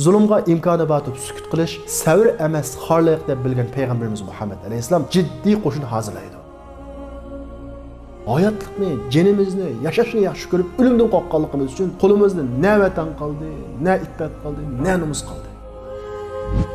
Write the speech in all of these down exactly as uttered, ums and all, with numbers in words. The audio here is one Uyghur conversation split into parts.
زۇلۇمغا ئىمكانى بار تۇرۇپ سۈكۈت قىلىش سەۋر ئەمەس، خارلىق دەپ بىلگەن پەيغەمبىرىمىز مۇھەممەد ئەلەيھىسسالام جىددىي قوشۇن ھازىرلايدۇ. ھاياتلىقنى، جېنىمىزنى، ياشاشنى ياخشى كۆرۈپ، ئۆلۈمدىن قورققانلىقىمىز ئۈچۈن قولىمىزدا نە ۋەتەن قالدى، نە ئىپپەت قالدى، نە نومۇس قالدى.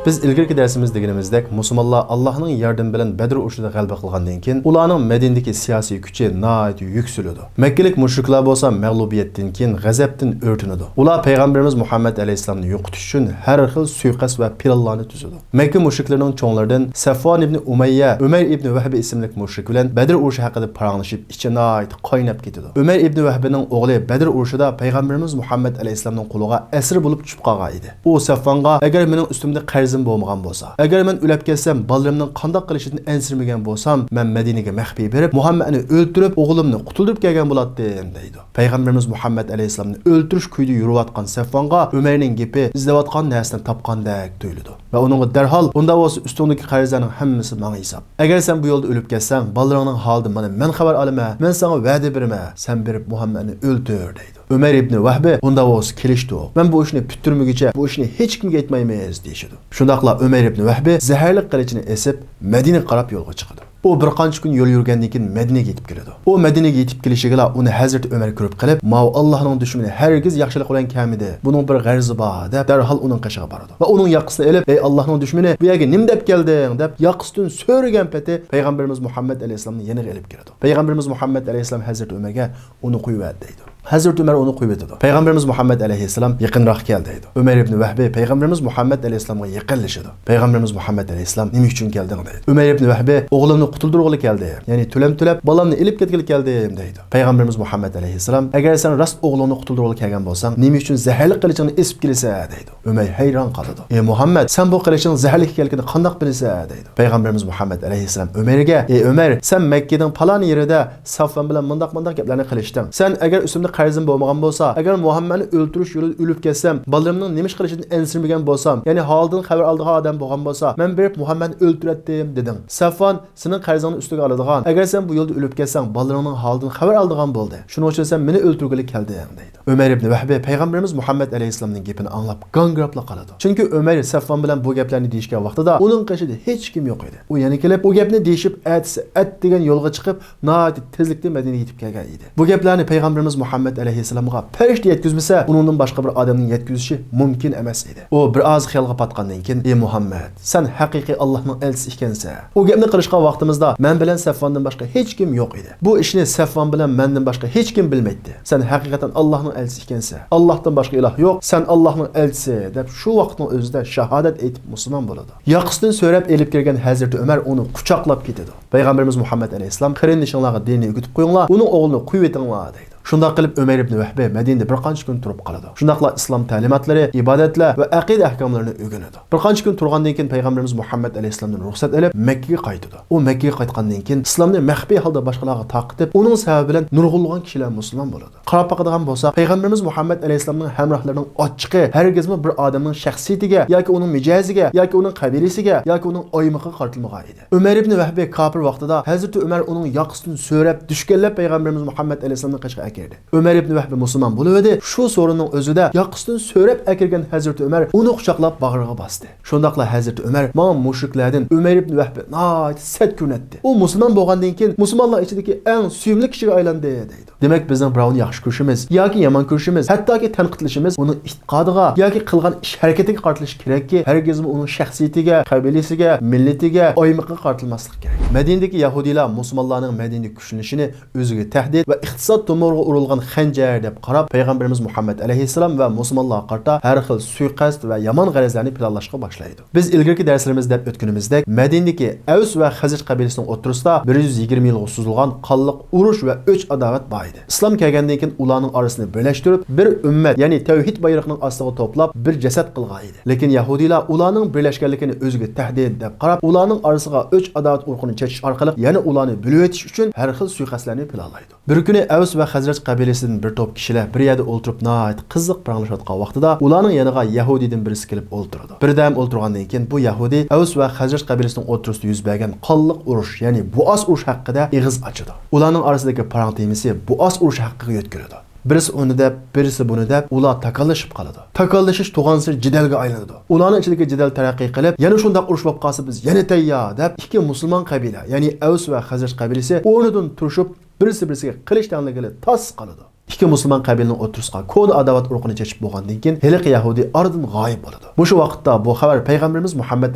بىز ئىلگىرىكى دەرسىمىزدە دېگىنىمىزدەك، مۇسۇلمانلار ئاللاھنىڭ ياردىمى بىلەن بەدر ئۇرۇشىدا غەلىبە قىلغاندىن كېيىن، ئۇلارنىڭ مەدىنىدىكى سىياسىي كۈچى ناھايىتى يۈكسىلىدۇ. مەككىلىك مۇشرىكلار بولسا مەغلۇبىيەتتىن كېيىن غەزەپتىن ئۆرتىنىدۇ. ئۇلار پەيغەمبىرىمىز مۇھەممەد ئەلەيھىسسالامنى يوقىتىش ئۈچۈن ھەر خىل سۇيىقەست ۋە پىلانلارنى تۈزىدۇ. مەككە مۇشرىكلىرىنىڭ چوڭلىرىدىن سەفۋان ئىبنى ئۇمەييە ئۆمەر ئىبنى ۋەھبى ئىسىملىك مۇشرىك بىلەن بەدر ئۇرۇشى ھەققىدە پاراڭلىشىپ، ئىچى ناھايىتى قايناپ كېتىدۇ. ئۆمەر ئىبنى ۋەھبىنىڭ ئوغلى بەدر ئۇرۇشىدا پەيغەمبىرىمىز مۇھەممەد ئەلەيھىسسالامنىڭ قولىغا ئەسىر بولۇپ چۈشۈپ قالغان ئىدى. ئۇ سەفۋانغا، ئەگەر مېنىڭ ئۈستۈمدە قەرزىم بولمىغان بولسا، ئەگەر مەن ئۆلۈپ كەتسەم، بالىلىرىمنىڭ قانداق قىلىشىدىن ئەنسىرىمىگەن بولسام، مەن مەدىنىگە مەخپىي بېرىپ، مۇھەممەدنى ئۆلتۈرۈپ، ئوغلۇمنى قۇتۇلدۇرۇپ كەلگەن بولاتتىم، دەيدۇ. پەيغەمبىرىمىز مۇھەممەد ئەلەيھىسسالامنى ئۆلتۈرۈش كۈيىدە يۈرۈۋاتقان سەفۋانغا ئۆمەرنىڭ گېپى ئىزدەۋاتقان نەرسىنى تاپقاندەك تۇيۇلىدۇ ۋە ئۇنىڭغا دەرھال، ئۇنداق بولسا ئۈستۈڭدىكى قەرزلەرنىڭ ھەممىسى ماڭا ھېساب. ئەگەر سەن بۇ يولدا ئۆلۈپ كەتسەڭ، بالىلىرىڭنىڭ ھالىدىن مانا مەن خەۋەر ئالىمەن، مەن ساڭا ۋەدە بېرىمەن، سەن بېرىپ مۇھەممەدنى ئۆلتۈر، دەيدۇ. ئۆمەر ئىبنى ۋەھبى، ئۇنداق بولسا كېلىشتۇق، مەن بۇ ئىشنى پۈتتۈرمىگۈچە بۇ ئىشنى ھېچكىمگە ئېيتمايمىز، دېيىشىدۇ. شۇنداقلا ئۆمەر ئىبنى ۋەھبى زەھەرلىك قىلىچىنى ئېسىپ، مەدىنىگە قاراپ يولغا چىقىدۇ. ئۇ بىر قانچە كۈن يول يۈرگەندىن كېيىن مەدىنىگە يېتىپ كېلىدۇ. ئۇ مەدىنىگە يېتىپ كېلىشىگىلا ئۇنى ھەزرىتى ئۆمەر كۆرۈپ قېلىپ، ماۋۇ ئاللاھنىڭ دۈشمىنى ھەرگىز ياخشىلىق بىلەن كەلمىدى، بۇنىڭ بىر غەرىزى بار، دەپ دەرھال ئۇنىڭ قېشىغا بارىدۇ ۋە ئۇنىڭ ياقىسىنى ئېلىپ، ئەي ئاللاھنىڭ دۈشمىنى، بۇ يەرگە نېمە دەپ كەلدىڭ؟ دەپ ياقىسىدىن سۆرىگەن پېتى پەيغەمبىرىمىز مۇھەممەد ئەلەيھىسسالامنى يېنىغا ئېلىپ كېلىدۇ. پەيغەمبىرىمىز مۇھەممەد ئەلەيھىسسالام ھەزرىتى ئۆمەرگە ئۇنى قويۇۋەت دەيدۇ. ھەزرىتى ئۆمەر ئۇنى قويۇۋېتىدۇ. پەيغەمبىرىمىز مۇھەممەد ئەلەيھىسسالام يېقىنراق كەل دەيدۇ. ئۆمەر ئىبنى ۋەھبى پەيغەمبىرىمىز مۇھەممەد ئەلەيھىسسالامغا يېقىنلىشىدۇ. پەيغەمبىرىمىز مۇھەممەد ئەلەيھىسسالام نېمە ئۈچۈن كەلدىڭ دەيدۇ. ئۆمەر ئىبنى ۋەھبى ئوغلۇمنى قۇتۇلدۇرغىلى كەلدىم، يەنى تۆلەم تۆلەپ بالامنى ئېلىپ كەتكىلى كەلدىم دەيدۇ. پەيغەمبىرىمىز مۇھەممەد ئەلەيھىسسالام ئەگەر سەن راست ئوغلۇڭنى قۇتۇلدۇرغىلى كەلگەن بولساڭ، نېمە ئۈچۈن زەھەرلىك قىلىچىڭنى ئېسىپ كېلىسەن دەيدۇ. ئۆمەر ھەيران قالىدۇ. ئى مۇھەممەد، سەن بۇ قىلىچنىڭ زەھەرلىك ئىكەنلىكىنى قانداق بىلىسەن دەيدۇ. پەيغەمبىرىمىز مۇھەممەد ئەلەيھىسسالام ئۆمەرگە، ئى ئۆمەر، سەن مەككىنىڭ پالان يېرىدە سەفۋان بىلەن مۇنداق مۇنداق گەپلەرنى قىلىشتىڭ. سەن ئەگەر ئۈستۈمدە قەرزىم بولمىغان بولسا، ئەگەر مۇھەممەدنى ئۆلتۈرۈش يولىدا ئۆلۈپ كەتسەم، بالىلىرىمنىڭ نېمە ئىش قىلىشىدىن ئەنسىرىمىگەن بولسام، يەنى ھالىدىن خەۋەر ئالىدىغان ئادەم بولغان بولسا، مەن بېرىپ مۇھەممەدنى ئۆلتۈرەتتىم دېدىڭ. سەفۋان سېنىڭ قەرزىڭنى ئۈستىگە ئالىدىغان، ئەگەر سەن بۇ يولدا ئۆلۈپ كەتسەڭ، بالىلىرىڭنىڭ ھالىدىن خەۋەر ئالىدىغان بولدى. شۇنىڭ ئۈچۈن سەن مېنى ئۆلتۈرگىلى كەلدىڭ دەيدۇ. ئۆمەر ئىبنى ۋەھبى پەيغەمبىرىمىز مۇھەممەد ئەلەيھىسسالامنىڭ گېپىنى ئاڭلاپ گاڭگىراپلا قالىدۇ. چۈنكى ئۆمەر سەفۋان بىلەن بۇ گەپلەرنى دېيىشكەن ۋاقتىدا ئۇنىڭ قېشىدا ھېچكىم يوق ئىدى. ئۇ يەنە كېلىپ، ئۇ گەپنى دېيىشىپ، ئەتىسى ئەتىگەن يولغا چىقىپ، ناھايىتى تېزلىكتە مەدىنىگە يېتىپ كەلگەن ئىدى. بۇ گەپلەرنى پەيغەمبىرىمىز مۇھەممەد ئەلەيھىسسالامغا پەرىشتە يەتكۈزمىسە، ئۇنىڭدىن باشقا بىر ئادەمنىڭ يەتكۈزۈشى مۇمكىن ئەمەس ئىدى. ئۇ بىر ئاز خىيالغا پاتقاندىن كېيىن، ئى مۇھەممەد، سەن ھەقىقىي ئاللاھنىڭ ئەلچىسى ئىكەنسەن. ئۇ گەپنى قىلىشقان ۋاقتىمىزدا مەن بىلەن سەفۋاندىن باشقا ھېچكىم يوق ئىدى. بۇ ئىشنى سەفۋان بىلەن مەندىن باشقا ھېچكىم بىلمەيتتى. سەن ھەقىقەتەن ئاللاھنىڭ ئەلچىسى ئىكەنسەن. ئاللاھتىن باشقا ئىلاھ يوق، سەن ئاللاھنىڭ ئەلچىسى، دەپ شۇ ۋاقىتنىڭ ئۆزىدە شاھادەت ئېيتىپ مۇسۇلمان بولىدۇ. ياقىسىدىن سۆرەپ ئېلىپ كىرگەن ھەزرىتى ئۆمەر ئۇنى قۇچاقلاپ كېتىدۇ. پەيغەمبىرىمىز مۇھەممەد ئەلەيھىسسالام قېرىندىشىڭلارغا دىننى ئۆگىتىپ قويۇڭلار، ئۇنىڭ ئوغلىنى قويۇۋېتىڭلار دەيدۇ. شۇنداق قىلىپ ئۆمەر ئىبنى ۋەھبى مەدىنىدە بىر قانچە كۈن تۇرۇپ قالىدۇ. شۇنداقلا ئىسلام تەلىماتلىرى، ئىبادەتلەر ۋە ئەقىدە ئەھكاملىرىنى ئۆگىنىدۇ. بىر قانچە كۈن تۇرغاندىن كېيىن پەيغەمبىرىمىز مۇھەممەد ئەلەيھىسسالامدىن رۇخسەت ئېلىپ مەككىگە قايتىدۇ. ئۇ مەككىگە قايتقاندىن كېيىن ئىسلامنى مەخپىي ھالدا باشقىلارغا تارقىتىپ، ئۇنىڭ سەۋەبى بىلەن نۇرغۇنلىغان كىشىلەر مۇسۇلمان بولىدۇ. قاراپ باقىدىغان بولساق، پەيغەمبىرىمىز مۇھەممەد ئەلەيھىسسالامنىڭ ھەمراھلىرىنىڭ ئاچچىقى ھەرگىزمۇ بىر ئادەمنىڭ شەخسىيىتىگە ياكى ئۇنىڭ مىجەزىگە ياكى ئۇنىڭ قەبىلىسىگە ياكى ئۇنىڭ ئايمىقىغا قارىتىلمىغان ئىدى. ئۆمەر ئىبنى ۋەھبى كاپىر ۋاقتىدا ھەزرىتى ئۆمەر ئۇنىڭ ياقىسىدىن سۆرەپ، دۈشكەنلەپ پەيغەمبىرىمىز مۇھەممەد ئەلەيھىسسالامنىڭ قېشىغا ئەكىردى. ئۆمەر ئىبنى ۋەھبى مۇسۇلمان بولۇۋىدى. شۇ سورۇننىڭ ئۆزىدە ياقىسىدىن سۆرەپ ئەكىرگەن ھەزرىتى ئۆمەر ئۇنى قۇچاقلاپ باغرىغا باستى. شۇنداقلا ھەزرىتى ئۆمەر ماڭا مۇشرىكلەردىن ئۆمەر ئىبنى ۋەھبى ناھايىتى سەت كۆرۈنەتتى. ئۇ مۇسۇلمان بولغاندىن كېيىن مۇسۇلمانلار ئىچىدىكى ئەڭ سۆيۈملۈك كىشىگە ئايلاندى، دەيدۇ. دېمەك، بىزنىڭ بىراۋنى ياخشى كۆرۈشىمىز ياكى يامان كۆرۈشىمىز، ھەتتاكى تەنقىدلىشىمىز ئۇنىڭ ئېتىقادىغا ياكى قىلغان ئىش ھەرىكىتىگە قارىتىلىشى كېرەككى، ھەرگىزمۇ ئۇنىڭ شەخسىيىتىگە، قەبىلىسىگە، مىللىتىگە، ئايمىقىغا قارىتىلماسلىقى كېرەك. مەدىنىدىكى يەھۇدىيلار مۇسۇلمانلارنىڭ مەدىنىدە كۈچلىنىشىنى ئۆزىگە تەھدىت ۋە ئىقتىساد تومۇرىغا ئۇرۇلغان خەنجەر دەپ قاراپ، پەيغەمبىرىمىز مۇھەممەد ئەلەيھىسسالام ۋە مۇسۇلمانلارغا قارىتا ھەر خىل سۇيىقەست ۋە يامان غەرەزلەرنى پىلانلاشقا باشلايدۇ. بىز ئىلگىرىكى دەرسلىرىمىزدە دەپ ئۆتكىنىمىزدەك، مەدىنىدىكى ئەۋس ۋە خەزرەج قەبىلىسىنىڭ ئوتتۇرىسىدا بىر يۈز يىگىرمە يىلغا سوزۇلغان قانلىق ئۇرۇش ۋە ئۆچ-ئاداۋەت بار ئىدى. ئىسلام كەلگەندىن كېيىن ئۇلارنىڭ ئارىسىنى بىرلەشتۈرۈپ، بىر ئۈممەت، يەنى تەۋھىد بايرىقىنىڭ ئاستىغا توپلاپ، بىر جەسەت قىلغان ئىدى. لېكىن يەھۇدىيلار ئۇلارنىڭ بىرلەشكەنلىكىنى ئۆزىگە تەھدىت دەپ قاراپ، ئۇلارنىڭ ئارىسىغا ئۆچ-ئاداۋەت ئۇرۇقىنى چېچىش ئارقىلىق يەنە ئۇلارنى بۆلۈۋېتىش ئۈچۈن ھەر خىل سۇيىقەستلەرنى پىلانلايدۇ. بىر كۈنى ئەۋس ۋە خەزرەج قەبىلىسىدىن بىر توپ كىشىلەر بىر يەردە ئولتۇرۇپ ناھايىتى قىزىق پاراڭلىشىۋاتقان ۋاقتىدا، ئۇلارنىڭ يېنىغا يەھۇدىيدىن بىرسى كېلىپ ئولتۇرىدۇ. بىردەم ئولتۇرغاندىن كېيىن بۇ يەھۇدىي ئەۋس ۋە خەزرەج قەبىلىسىنىڭ ئوتتۇرىسىدا يۈز بەرگەن قانلىق ئۇرۇش، يەنى بۇئاس ئۇرۇشى ھەققىدە ئېغىز ئاچىدۇ. ئۇلارنىڭ ئارىسىدىكى پاراڭ تېمىسى بۇئاس ئۇرۇشى ھەققىگە يۆتكىلىدۇ. بىرسى ئۇنى دەپ، بىرسى بۇنى دەپ، ئۇلار تاكاللىشىپ قالىدۇ. تاكاللىشىش تۇغانسېرى جېدەلگە ئايلىنىدۇ. ئۇلارنىڭ ئىچىدىكى جېدەل تەرەققىي قىلىپ، يەنە شۇنداق ئۇرۇش بولۇپ قالسا بىز يەنە تەييار دەپ، ئىككى مۇسۇلمان قەبىلە، يەنى ئەۋس ۋە خەزرەج قەبىلىسى ئورنىدىن تۇرۇشۇپ، بىرسى بىرسىگە قىلىچ تەڭلىگىلى تاس قالىدۇ. ئىككى مۇسۇلمان قەبىلىنىڭ ئوتتۇرىسىغا كونا ئاداۋەت ئۇرۇقىنى چېچىپ بولغاندىن كېيىن، ھېلىقى يەھۇدىي ئارىدىن غايىب بولىدۇ. مۇشۇ ۋاقىتتا بۇ خەۋەر پەيغەمبىرىمىز مۇھەممەد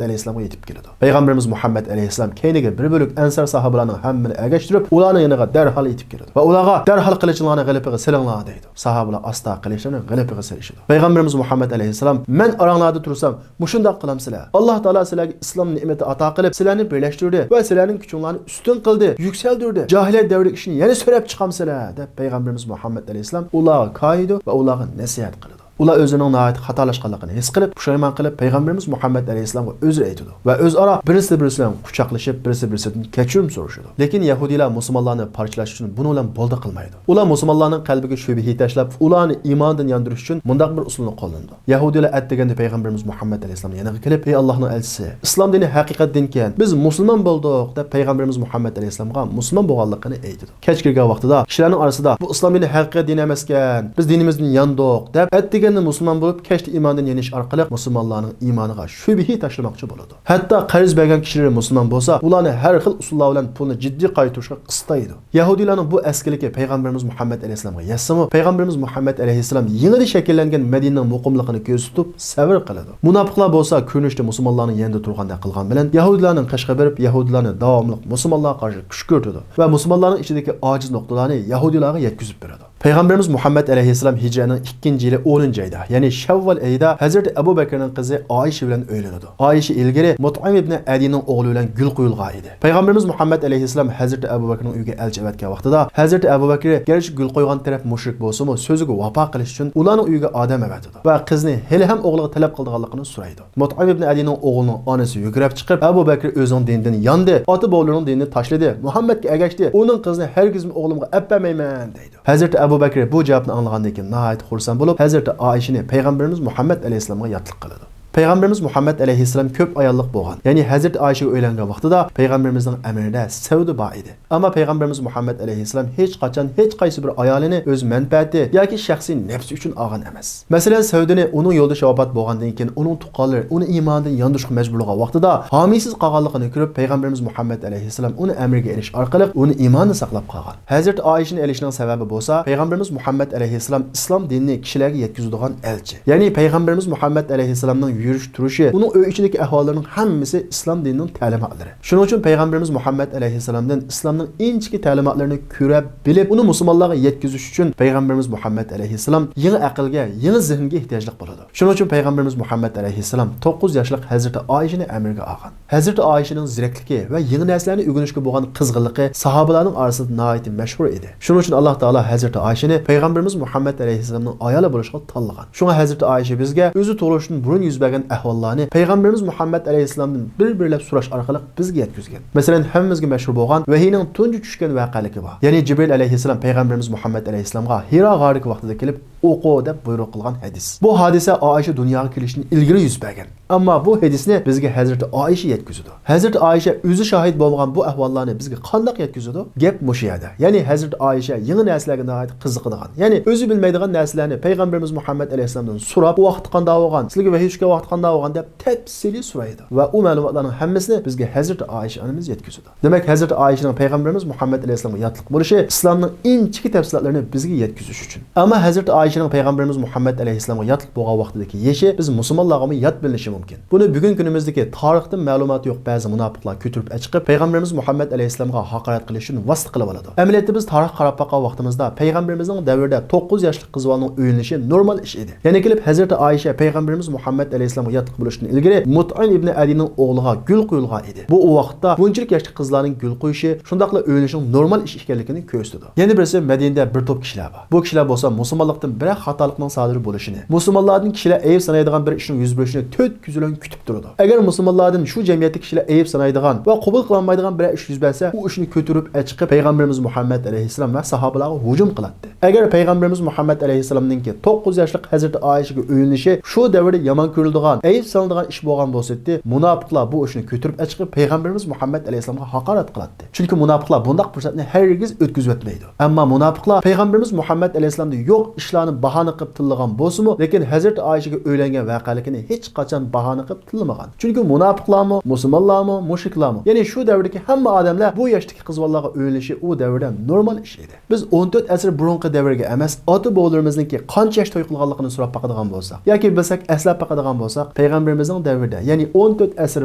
ئەلەيھىسسالامغا يېتىپ كېلىدۇ. پەيغەمبىرىمىز مۇھەممەد ئەلەيھىسسالام كەينىگە بىر بۆلەك ئەنسار ساھابىلارنىڭ ھەممىنى ئەگەشتۈرۈپ، ئۇلارنىڭ يېنىغا دەرھال يېتىپ كېلىدۇ ۋە ئۇلارغا دەرھال قىلىچىڭلارنى غىلىپىغا سېلىڭلار دەيدۇ. ساھابىلار ئاستا قىلىچلىرىنى غىلىپىغا سېلىشىدۇ. پەيغەمبىرىمىز مۇھەممەد ئەلەيھىسسالام، مەن ئاراڭلاردا تۇرسام، مۇشۇنداق قىلامسىلەر؟ ئاللاھ تائالا سىلەرگە ئىسلام نېمىتى ئاتا قىلىپ، سىلەرنى بىرلەشتۈردى ۋە سىلەرنىڭ كۈچۈڭلارنى ئۈستۈن قىلدى، يۈكسەلدۈردى. جاھىلىيەت دەۋرىدىكى ئىشنى يەنە سۆرەپ چىقامسىلەر؟ دەپ پەيغەمبىرىمىز مۇھەممەد ئەلەيھىسسالام ئۇلارغا كايىدۇ ۋە ئۇلارغا نەسىھەت قىلىدۇ. ئۇلار ئۆزىنىڭ ناھايىتى خاتالاشقانلىقىنى ھېس قىلىپ، پۇشايمان قىلىپ، پەيغەمبىرىمىز مۇھەممەد ئەلەيھىسسالامغا ئۆزرە ئېيتىدۇ ۋە ئۆزئارا بىرسى بىرسى بىلەن قۇچاقلىشىپ، بىرسى بىرسىدىن كەچۈرۈم سورىشىدۇ. لېكىن يەھۇدىيلار مۇسۇلمانلارنى پارچىلاش ئۈچۈن بۇنىڭ بىلەن بولدى قىلمايدۇ. ئۇلار مۇسۇلمانلارنىڭ قەلبىگە شۈبھە تاشلاپ، ئۇلارنى ئىماندىن ياندۇرۇش ئۈچۈن مۇنداق بىر ئۇسۇلنى قوللىنىدۇ. يەھۇدىيلار ئەتىگەندە پەيغەمبىرىمىز مۇھەممەد ئەلەيھىسسالامنىڭ يېنىغا كېلىپ، ئەي ئاللاھنىڭ ئەلچىسى، ئىسلام دىنى ھەقىقەت دىنكەن، بىز مۇسۇلمان بولدۇق، دەپ پەيغەمبىرىمىز مۇھەممەد ئەلەيھىسسالامغا مۇسۇلمان بولغانلىقىنى ئېيتىدۇ. كەچ كىرگەن ۋاقتىدا كىشىلەرنىڭ ئارىسىدا، بۇ ئىسلام دىنى ھەقىقىي دىن ئەمەسكەن، بىز دىنىمىزدىن ياندۇق، دەپ، ئەتىگەندە مۇسۇلمان بولۇپ، كەچتە ئىماندىن يېنىش ئارقىلىق مۇسۇلمانلارنىڭ ئىمانىغا شۈبھە تاشلىماقچى بولىدۇ. ھەتتا قەرز بەرگەن كىشىلىرى مۇسۇلمان بولسا، ئۇلارنى ھەر خىل ئۇسۇللار بىلەن پۇلنى جىددىي قايتۇرۇشقا قىستايدۇ. يەھۇدىيلارنىڭ بۇ ئەسكىلىكى پەيغەمبىرىمىز مۇھەممەد ئەلەيھىسسالامغا يەتسىمۇ، پەيغەمبىرىمىز مۇھەممەد ئەلەيھىسسالام يېڭىدىن شەكىللەنگەن مەدىنىنىڭ مۇقىملىقىنى كۆزىتىپ سەۋر قىلىدۇ. مۇناپىقلار بولسا كۆرۈنۈشتە مۇسۇلمانلارنىڭ يېنىدا تۇرغاندەك قىلغان بىلەن، يەھۇدىيلارنىڭ قېشىغا بېرىپ، يەھۇدىيلارنى داۋاملىق مۇسۇلمانلارغا قارشى كۈشكۈرتىدۇ ۋە مۇسۇلمانلارنىڭ ئىچىدىكى ئاجىز نۇقتىلارنى يەھۇدىيلارغا يەتكۈزۈپ بېرىدۇ. پەيغەمبىرىمىز مۇھەممەد ئەلەيھىسسالام ھىجرەنىڭ ئىككىنچى يىلى ئونىنچى ئايدا، يەنى شەۋۋال ئېيىدا ھەزرىتى ئەبۇ بەكرىنىڭ قىزى ئائىشە بىلەن ئۆيلىنىدۇ. ئائىشە ئىلگىرى مۇتئىم ئىبنى ئەدىنىڭ ئوغلى بىلەن گۈل قويۇلغان ئىدى. پەيغەمبىرىمىز مۇھەممەد ئەلەيھىسسالام ھەزرىتى ئەبۇ بەكرىنىڭ ئۆيىگە ئەلچى ئەۋەتكەن ۋاقتىدا، ھەزرىتى ئەبۇ بەكرى گەرچە گۈل قويغان تەرەپ مۇشرىك بولسىمۇ، سۆزىگە ۋاپا قىلىش ئۈچۈن ئۇلارنىڭ ئۆيىگە ئادەم ئەۋەتىدۇ ۋە قىزنى ھېلىھەم ئوغلىغا تەلەپ قىلىدىغانلىقىنى سورايدۇ. مۇتئىم ئىبنى ئەدىنىڭ ئوغلىنىڭ ئانىسى يۈگرەپ چىقىپ، ئەبۇ بەكرى ئۆزىنىڭ دىنىدىن ياندى، ئاتا-بوۋىلىرىنىڭ دىنىنى تاشلىدى، مۇھەممەدكە ئەگەشتى، ئۇنىڭ قىزىنى ھەرگىزمۇ ئوغلۇمغا ئەپ بەرمەيمەن، دەيدۇ. ھەزرىتى ئەبۇ بەكرى بۇ جاۋابنى ئاڭلىغاندىن كېيىن ناھايىتى خۇرسەن بولۇپ، ھەزرىتى ئائىشىنى پەيغەمبىرىمىز مۇھەممەد ئەلەيھىسسالامغا ياتلىق قىلىدۇ. پەيغەمبىرىمىز مۇھەممەد ئەلەيھىسسالام كۆپ ئاياللىق بولغان، يەنى ھەزرىتى ئائىشىگە ئۆيلەنگەن ۋاقتىدا پەيغەمبىرىمىزنىڭ ئەمرىدە سەۋدە بار ئىدى. ئەمما پەيغەمبىرىمىز مۇھەممەد ئەلەيھىسسالام ھېچقاچان ھېچقايسى بىر ئايالىنى ئۆز مەنپەئەتى ياكى شەخسىي نەپسى ئۈچۈن ئالغان ئەمەس. مەسىلەن، سەۋدىنى ئۇنىڭ يولدىشى ۋاپات بولغاندىن كېيىن ئۇنىڭ تۇغقانلىرى ئۇنى ئىماندىن ياندۇرۇشقا مەجبۇرلىغان ۋاقتىدا، ھامىيسىز قالغانلىقىنى كۆرۈپ، پەيغەمبىرىمىز مۇھەممەد ئەلەيھىسسالام ئۇنى ئەمرىگە ئېلىش ئارقىلىق ئۇنى ئىماندا ساقلاپ قالغان. ھەزرىتى ئائىشىنى ئېلىشنىڭ سەۋەبى بولسا، پەيغەمبىرىمىز مۇھەممەد ئەلەيھىسسالام ئىسلام دىنىنى كىشىلەرگە يەتكۈزىدىغان ئەلچى. يەنى پەيغەمبىرىمىز مۇھەممەد ئەلەيھىسسالامنىڭ يۈرۈش تۇرۇشى، ئۇنىڭ ئۆي ئىچىدىكى ئەھۋاللىرىنىڭ ھەممىسى ئىسلام دىنىنىڭ تەلىماتلىرى. شۇنىڭ ئۈچۈن پەيغەمبىرىمىز مۇھەممەد ئەلەيھىسسالامدىن ئىسلامنىڭ ئىنچىكە تەلىماتلىرىنى كۆرۈپ بىلىپ، ئۇنى مۇسۇلمانلارغا يەتكۈزۈش ئۈچۈن پەيغەمبىرىمىز مۇھەممەد ئەلەيھىسسالام يېڭى ئەقىلگە، يېڭى زېھىنگە ئېھتىياجلىق بولىدۇ. شۇنىڭ ئۈچۈن پەيغەمبىرىمىز مۇھەممەد ئەلەيھىسسالام توققۇز ياشلىق ھەزرىتى ئائىشىنى ئەمرىگە ئالغان. ھەزرىتى ئائىشىنىڭ زېرەكلىكى ۋە يېڭى نەرسىلەرنى ئۆگىنىشكە بولغان قىزغىنلىقى ساھابىلارنىڭ ئارىسىدا ناھايىتى مەشھۇر ئىدى. شۇنىڭ ئۈچۈن ئاللاھ تائالا ھەزرىتى ئائىشىنى پەيغەمبىرىمىز مۇھەممەد ئەلەيھىسسالامنىڭ ئايالى بولۇشقا تاللىغان. شۇڭا ھەزرىتى ئائىشە بىزگە ئۆزى تۇغۇلۇشتىن بۇرۇن يۈز بەرگەن ئەھۋاللارنى پەيغەمبىرىمىز مۇھەممەد ئەلەيھىسسالامدىن بىر-بىرلەپ سوراش ئارقىلىق بىزگە يەتكۈزگەن. مەسىلەن، ھەممىمىزگە مەشھۇر بولغان ۋەھىينىڭ تۇنجى چۈشكەن ۋەقەلىكى بار. يەنى جىبرىل ئەلەيھىسسالام پەيغەمبىرىمىز مۇھەممەد ئەلەيھىسسالامغا ھىرا غارىدىكى ۋاقتىدا كېلىپ ئوقۇ دەپ بۇيرۇق قىلغان ھەدىس. بۇ ھادىسە ئائىشە دۇنياغا كېلىشتىن ئىلگىرى يۈز بەرگەن. ئەمما بۇ ھەدىسنى بىزگە ھەزرىتى ئائىشە يەتكۈزىدۇ. ھەزرىتى ئائىشە ئۆزى شاھىت بولمىغان بۇ ئەھۋاللارنى بىزگە قانداق يەتكۈزىدۇ؟ گەپ مۇشۇ يەردە. يەنى ھەزرىتى ئائىشە يېڭى نەرسىلەرگە ناھايىتى قىزىقىدىغان، يەنى ئۆزى بىلمەيدىغان نەرسىلەرنى پەيغەمبىرىمىز مۇھەممەد ئەلەيھىسسالامدىن سوراپ، بۇ ۋاقىتتا قانداق بولغان، سىلەرگە ۋەھىي چۈشكەن ۋاقىتتا قانداق بولغان دەپ تەپسىلىي سورايدۇ. ۋە ئۇ مەلۇماتلارنىڭ ھەممىسىنى بىزگە ھەزرىتى ئائىشە ئانىمىز يەتكۈزىدۇ. دېمەك، ھەزرىتى ئائىشىنىڭ پەيغەمبىرىمىز مۇھەممەد ئەلەيھىسسالامغا ياتلىق بولۇشى ئىسلامنىڭ ئىنچىكە تەپسىلاتلىرىنى بىزگە يەتكۈزۈش ئۈچۈن. ئەمما ھەزرىتى ئائىشىنىڭ پەيغەمبىرىمىز مۇھەممەد ئەلەيھىسسالامغا ياتلىق بولغان ۋاقتىدىكى يېشى بىز مۇسۇلمانلارغىمۇ يات بىلىنىشى مۇمكىن. بۇنى بۈگۈن كۈنىمىزدىكى تارىختىن مەلۇماتى يوق بەزى مۇناپىقلار كۆتۈرۈپ ئەچىقىپ، پەيغەمبىرىمىز مۇھەممەد ئەلەيھىسسالامغا ھاقارەت قىلىش ئۈچۈن ۋاسىتە قىلىۋالىدۇ. ئەمەلىيەتتە بىز تارىخقا قاراپ باققان ۋاقتىمىزدا پەيغەمبىرىمىزنىڭ دەۋرىدە توققۇز ياشلىق قىز بالىنىڭ ئۆيلىنىشى نورمال ئىش ئىدى. يەنە كېلىپ ھەزرىتى ئائىشە پەيغەمبىرىمىز مۇھەممەد ئەلەيھىسسالامغا ياتلىق بولۇشتىن ئىلگىرى مۇتئىم ئىبنى ئەدىنىڭ ئوغلىغا گۈل قويۇلغان ئىدى. بۇ ئۇ ۋاقىتتا بۇنچىلىك ياشلىق قىزلارنىڭ گۈل قويۇشى، شۇنداقلا ئۆيلىنىشنىڭ نورمال ئىش ئىكەنلىكىنى كۆرسىتىدۇ. يەنە بىرسى، مەدىنىدە بىر توپ كىشىلەر بار. بۇ كىشىلەر بولسا مۇسۇلمانلىقتىن بىرەر خاتالىقنىڭ سادىر بولۇشىنى، مۇسۇلمانلاردىن كىشىلەر ئەيىب سانايدىغان بىر ئىشنىڭ يۈز بېرىشىنى تۆت كۆزى بىلەن كۈتۈپ تۇرىدۇ. ئەگەر مۇسۇلمانلاردىن شۇ جەمئىيەتتە كىشىلەر ئەيىب سانايدىغان ۋە قوبۇل قىلالمايدىغان بىرەر ئىش يۈز بەرسە، ئۇ ئىشنى كۆتۈرۈپ ئەچىقىپ، پەيغەمبىرىمىز مۇھەممەد ئەلەيھىسسالام ۋە ساھابىلارغا ھۇجۇم قىلاتتى. ئەگەر پەيغەمبىرىمىز مۇھەممەد ئەلەيھىسسالامنىڭكى توققۇز ياشلىق ھەزرىتى ئائىشىگە ئۆيلىنىشى شۇ دەۋردە يامان كۆرۈلىدىغان ئەيىب سېلىنىدىغان ئىش بولغان بولسىدى، مۇناپىقلار بۇ ئىشنى كۆتۈرۈپ ئەچىقىپ، پەيغەمبىرىمىز مۇھەممەد ئەلەيھىسسالامغا ھاقارەت قىلاتتى. چۈنكى مۇناپىقلار بۇنداق پۇرسەتنى ھەرگىز ئۆتكۈزۈۋەتمەيدۇ. ئەمما مۇناپىقلار پەيغەمبىرىمىز مۇھەممەد ئەلەيھىسسالامدا يوق ئىشلارنى باھانە قىلىپ تىللىغان بولسىمۇ، لېكىن ھەزرىتى ئائىشىگە ئۆيلەنگەن ۋەقەلىكىنى ھېچقاچان باھانە قىلىپ تىللىمىغان. چۈنكى مۇناپىقلارمۇ، مۇسۇلمانلارمۇ، مۇشرىكلارمۇ، يەنى شۇ دەۋردىكى ھەممە ئادەملەر بۇ ياشتىكى قىز بالىلارغا ئۆيلىنىشى ئۇ دەۋردە نورمال ئىش ئىدى. بىز ئون تۆت ئەسىر بۇرۇنقى دەۋرگە ئەمەس، ئاتا-بوۋىلىرىمىزنىڭكى قانچە ياش توي قىلغانلىقىنى سوراپ باقىدىغان بولساق، ياكى بىلسەك ئەسلەپ باقىدىغان بولساق، پەيغەمبىرىمىزنىڭ دەۋرىدە، يەنى ئون تۆت ئەسىر